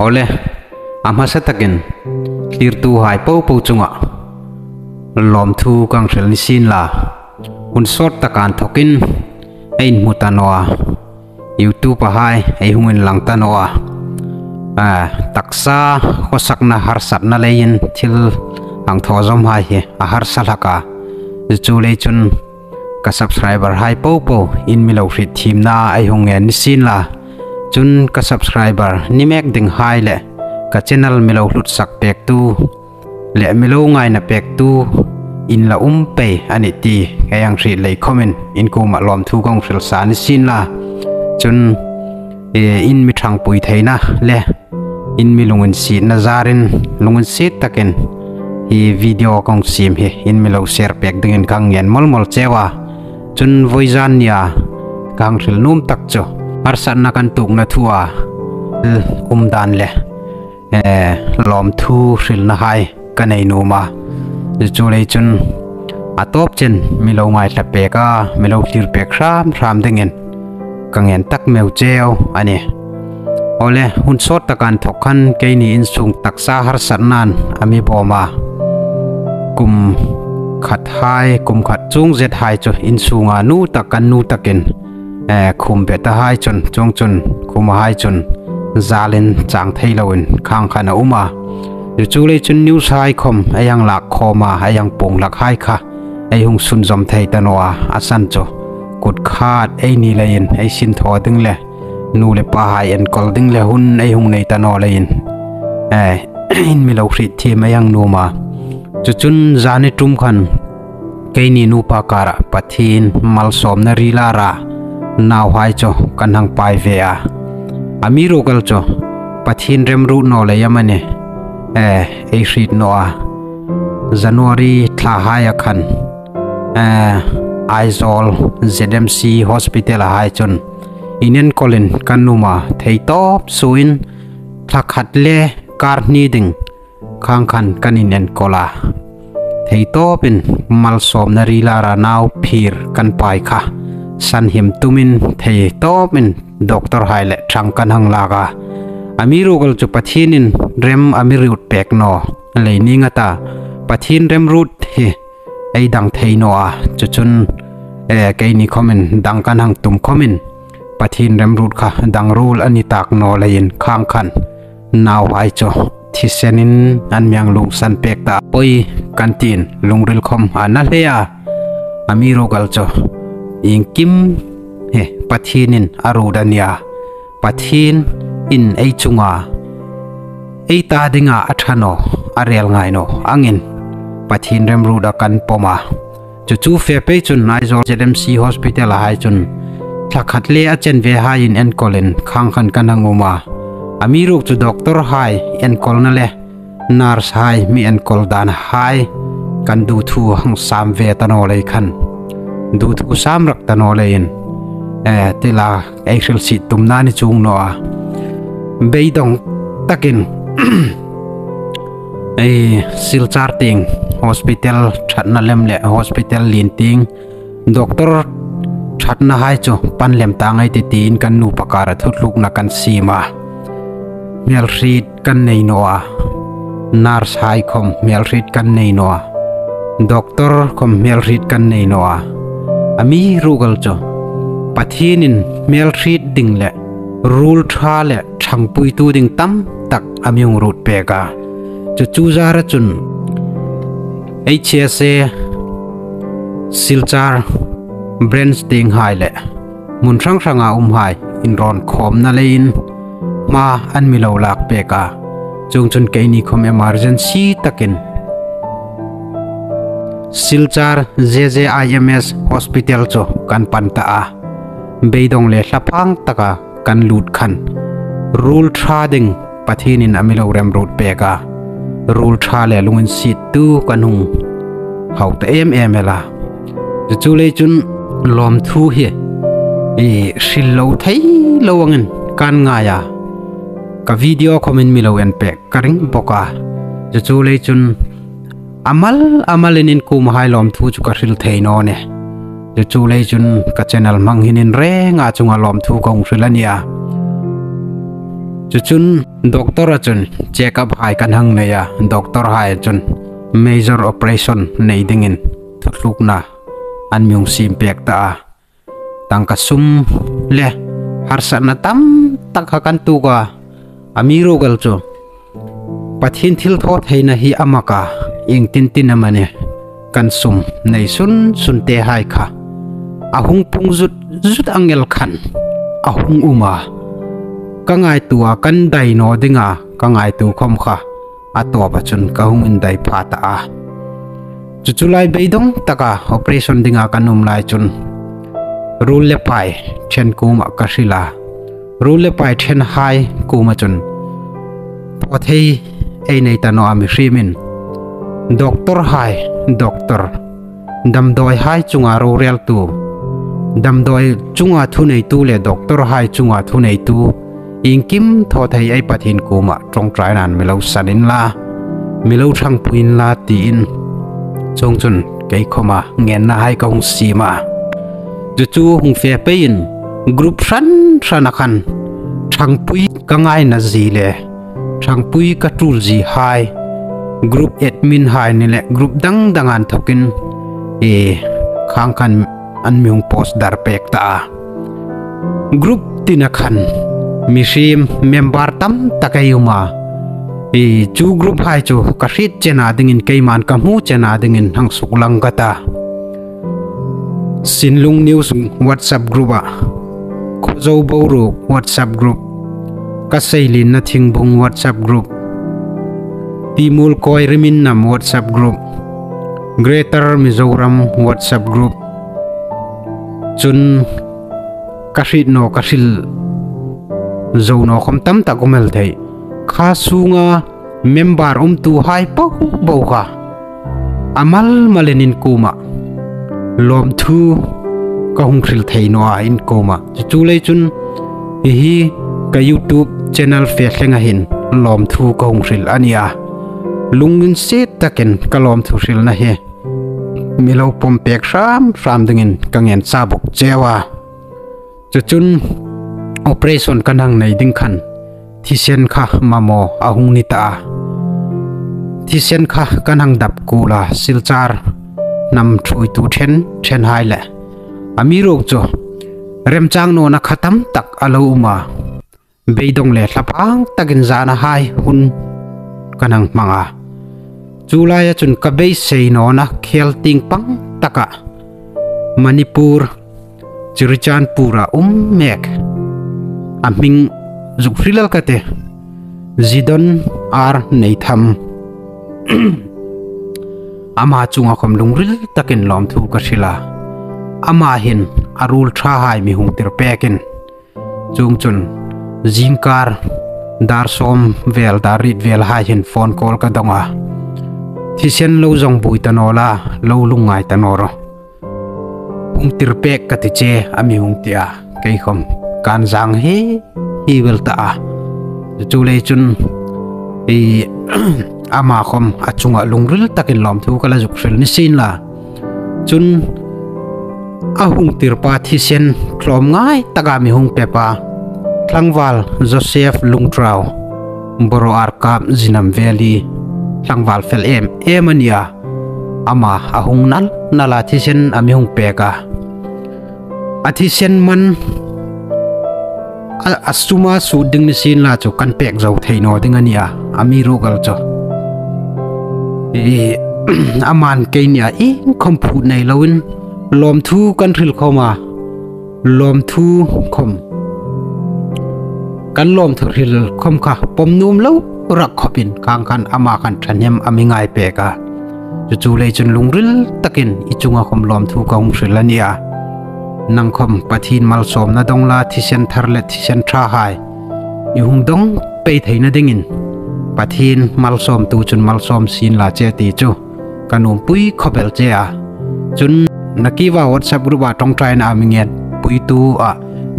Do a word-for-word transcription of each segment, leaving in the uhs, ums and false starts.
Awle, a hmasa takin thlirtuhai popo chunga lawmthu kan hril ni sien la. Hun sawt taka inthokin ei inhmu ta naw a, YouTube-a hai ei hung inlang ta naw a. A, taksa khawsakna harsatna leiin thil hang thaw zawmhai hi a harsa hlak a. Chu lei chun ka subscriber-hai popo in mi lo hriet thiemna ei hung ngen ni sien la. Chun ka subscriber ni mek dinghai le ka channel mi lo hlutsak pektu le mi lo ngaina pektu in la um pei a nih ti ei hang hriet lei khawmin in kuoma lawmthu kan hril sa ni sien la. Chun, e, in mi ṭhangpui theina le in mi lunginsietna zarin lunginsiet takin hi video kan siem hi in mi lo share pek dingin kan ngen mawl mawl cheu a. Chun vawizan nia kan hril nuom tak chu harsatna kan tuokna thua um dan le, eh, lawmthu hrilnahai ka nei nuom a. Chu lei chun a tawp chen mi lo ngaithla pek a, mi lo thlir pek hram hram dingin ka ngen tak meu cheu a nih. Awle, hun sawt taka inthok khan keini insung taksa harsatnan a mi bawm a. Kum khat hai, kum khat chuong zet hai chu insunga nu tak kan nu takin, eh, khum beta hai chun, chuong chun, khuma hai chun zalin chang thei loin khang khan a um a. Chu lei chun news-hai khom ei hang lak khawm a, ei hang puong hlak hai kha ei hung sunzawm thei ta naw a, a san chu kut khat ei ni leiin ei sin thaw ding le nu le pahai enkawl ding le hun ei hung nei ta naw leiin, eh, in mi lo hriet thiem ei hang nuom a. Chu chun zani ṭum khan keini nupa kara Pathien malsawmna rila ra nauhai chu kan hang pai ve a. Amiruokchu Pathien remruot naw lei am a nih, eh, ei hriet naw a. January thlahaia khan, eh, Aizawl Z M C Hospital-a hai chun inenkawlin kan um a, thei tawp suoin thla khat le kar hni ding khang khan kan inenkawl a. Thei tawpin malsawmna rila ra nau phir kan pai kha sanhim tumin thei tawpin doctor-hai le ṭhang kan hang lak a. Amiruokchu Pathienin rem a mi ruot pek naw lei ning a ta. Pathien remruot hi ei dang thei naw a. Chu chun, eh, keini khomin dang kan hang tum khomin Pathien remruot kha dang ruol a ni tak naw leiin khang khan nauhai chu thisenin an mi hang lungsan pek ta. Pawi kan tiin lungril khom a na hle a. Amiruokchu iengkim hi Pathienin a ruot a nih a. Pathienin ei chunga ei ta dinga a ṭha naw, a rel ngai naw angin Pathien remruota kan pawm a. Chu chu fe pei chun Aizawl Z M C Hospital-a hai chun thla khat le a chanve hai inenkawlin khang khan kan hang um a. Amiruokchu doctor-hai enkawlna le nurse-hai mi enkawl dan hai kan duthusam ve ta naw lei khan, duthusam rak ta naw leiin, eh, tila ei hrilsie tumna ni chuong naw a. Beidawng takin ei Silchar tieng hospital ṭhatna lem le hospital lien tieng doctor ṭhatnahai chu pan lem ta ngei ti tiin kan nupa kara thutlukna kan siem a. Hmelhriet kan nei naw a. Nurse-hai khom hmelhriet kan nei naw a. Doctor khom hmelhriet kan nei naw a. Amiruokchu Pathienin hmelhriet ding le ruol ṭha le ṭhangpuitu ding tam tak a mi hung ruot pek a. Chu chu zara chun H S A Silchar branch tienghai le hmun hrang hranga umhai inrawn khawmna leiin hma an mi lo lak pek a. Chuong chun keini khom emergency takin Silchar Z Z I M S Hospital chu kan pan ta a. Beidawng le thlaphang taka kan lut khan ruol ṭha ding Pathienin a mi lo remruot pek a. Ruol ṭha le lunginsietu kan hung hau ta em em el a. Chu chu lei chun lawmthu hi ei hril lo thei lo angin kan ngai a. Ka video khomin mi lo en pek ka ring bawk a. Chu chu lei chun a mal a malin in kuomahai lawmthu chu ka hril thei naw nih. Chu chu lei chun ka channel hmang hin in renga chunga lawmthu ka hung hril a nih a. Chu chun doctor-a chun check-up hai kan hang nei a, doctor-hai chun major operation nei dingin thutlukna an mi hung siem pek ta a. Tangka sum le harsatna tam tak kha kan tuok a, amiruokchu Pathien thilthawtheina hi a mak a, iengtin tin amanih kan sum nei sun sunte hai kha a hung pung zut zut ang el khan a hung um a. Ka ngaituo a, kan dai naw ding a, ka ngaituo khom kha a tawpa chun ka hung indai pha ta a. Chu chu lai beidong taka operation dinga kan um lai chun ruol le pai ṭhen kuoma ka hril a. Ruol le pai ṭhenhai kuoma chun pawthei ei nei ta naw a, mihriemin doctor-hai, doctor, damdawihai chunga roreltu, damdawi chunga thuneitu le doctor-hai chunga thuneitu, iengkim thaw thei ei Pathien kuoma ṭawngṭainain mi lo san inla, mi lo ṭhangpui inla tiin chuong chun kei khoma ngennahai ka hung siem a. Chu chu hung fe peiin group hran hrana khan ṭhangpui ka ngaina zie le ṭhangpui ka ṭul ziehai, group admin-hai ni le group dang danga inthokin, e, khang khan an mi hung post dar pek ta a. Group tina khan mihriem member tam tak ei um a. E, chu group-hai chu ka hriet chena dingin, keiman ka hmu chena dingin hang suklang ka ta. Sinlung News WhatsApp group-a, Khuozo Boruok WhatsApp group, Ka Seilienna Thingbung WhatsApp group, Pi Muolkoi Riminam WhatsApp group, Greater Mizoram WhatsApp group, chun ka hriet naw ka hril zo naw khom tam tak um el thei. Kha sunga member umtuhai po po kha a mal malin in kuoma lawmthu ka hung hril thei naw a, in kuoma. Chu chu lei chun hi hi ka YouTube channel fe thlenga hin lawmthu ka hung hril a nih a. Lunginsiet takin ka lawmthu hrilna hi mi lo pawm pek hram hram dingin ka ngen sa bok cheu a. Chu chun operation kan hang nei ding khan thisen kha mamaw a hung ni ta a. Thisen kha kan hang dap kuol a, Silchar hnam ṭhuoitu ṭhen ṭhenhai le amiruokchu remchang nawna kha tam tak a lo um a. Beidong le thlaphang takin zanahai hun kan hang hmang a. Chu laia chun ka beisei nawna khel tieng pang taka Manipur, Churachandpur-a um mek a hming zuk hril el ka tih, Zidon R Neitham. Ama chunga khom lungril takin lawmthu ka hril a. Ama hin a ruol ṭhahai mi hung tir pekin, chuong chun zingkar dar sawm vel, dar riet velhai hin phone call ka dong a. Thisen lo zong buoi ta naw la, lo lungngai ta naw ro. Hung tir pek ka ti che, a mi hung ti a. Kei khom kan zang hi hi vel ta a. Chu lei chun i ama khom a chunga lungril takin lawmthu ka la zuk hril ni sien la. Chun a hung tirpa thisen tlawmngai taka mi hung pepa, Tlangval Joseph Lungtrau, Boro Arkap, Zinam Valley, tlangval fel em em a nih a. Ama a hung nal nala thisen a mi hung pek a. A thisen man a, a suma sut ding ni sien la chu kan pek zo thei naw ding a nih a, amiruokchu i, aman kei nia iengkhom phut nei loin lawmthu kan hril khom a, lawmthu khom, kan lawmthu hril khom kha pawm nuom lo rak khopin khang khan ama khan ṭhahnem a mi ngai pek a. Chu chu lei chun lungril takin i chunga khom lawmthu ka hung hril a nih a. Nang khom Pathien malsawmna dong la, thisen thar le thisen ṭhahai i hung dong pei theina dingin Pathien malsawmtu chun malsawm sien la che ti chu ka nuompui khop el che a. Chun nakie WhatsApp group-a ṭawngṭaina a mi ngenpuitu a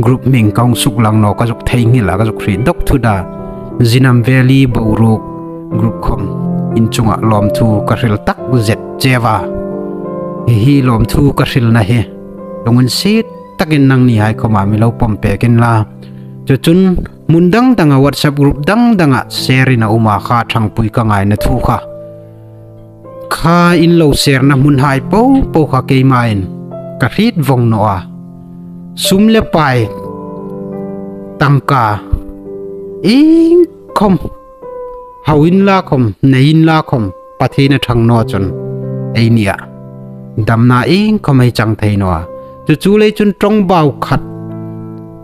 group hming ka hung suklang naw, ka zuk theinghil a, ka zuk hriet dawk thut a. Zinam Valley Boruok group khom in chunga lawmthu ka hril tak zet che a. Hi hi lawmthu ka hrilna hi lunginsiet takin nangnihai khoma mi lo pawm pek inla. Chuchun hmun dang danga WhatsApp group dang danga share-in a um a, kha ṭhangpui ka ngaina thu kha. Kha in lo share-na hmunhai po po kha keima'n ka hriet vong naw a. Sum le pai, tangka, iengkhom, hau inla khom, nei inla khom, Pathien a ṭhang naw chun ei nia damna iengkhom ei chang thei naw a. Chuchu lei chun ṭawngbau khat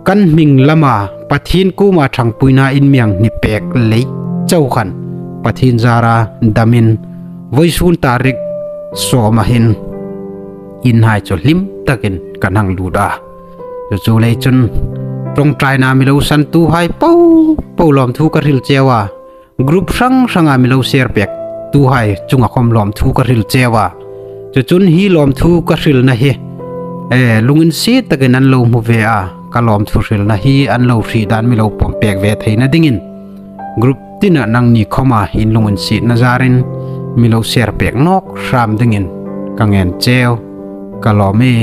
kan hming lama Pathien kuoma ṭhangpuina in mi hang hni pek lei chau khan Pathien zara damin vawisun tarik sawma hin inhai chu hlim takin kan hang lut a. Chuchu lei chun ṭawngṭaina mi lo santuhai po po lawmthu ka hril cheu a. Group hrang hranga mi lo share pektuhai chunga khom lawmthu ka hril cheu a. Chuchun hi lawmthu ka hrilna hi, e, lunginsiet takin an lo hmu ve a, ka lawmthu hrilna hi an lo hriet dan mi lo pawm pek ve theina dingin group tina nangni khoma in lunginsietna zarin mi lo share pek nawk hram dingin ka ngen cheu. Ka lawm e.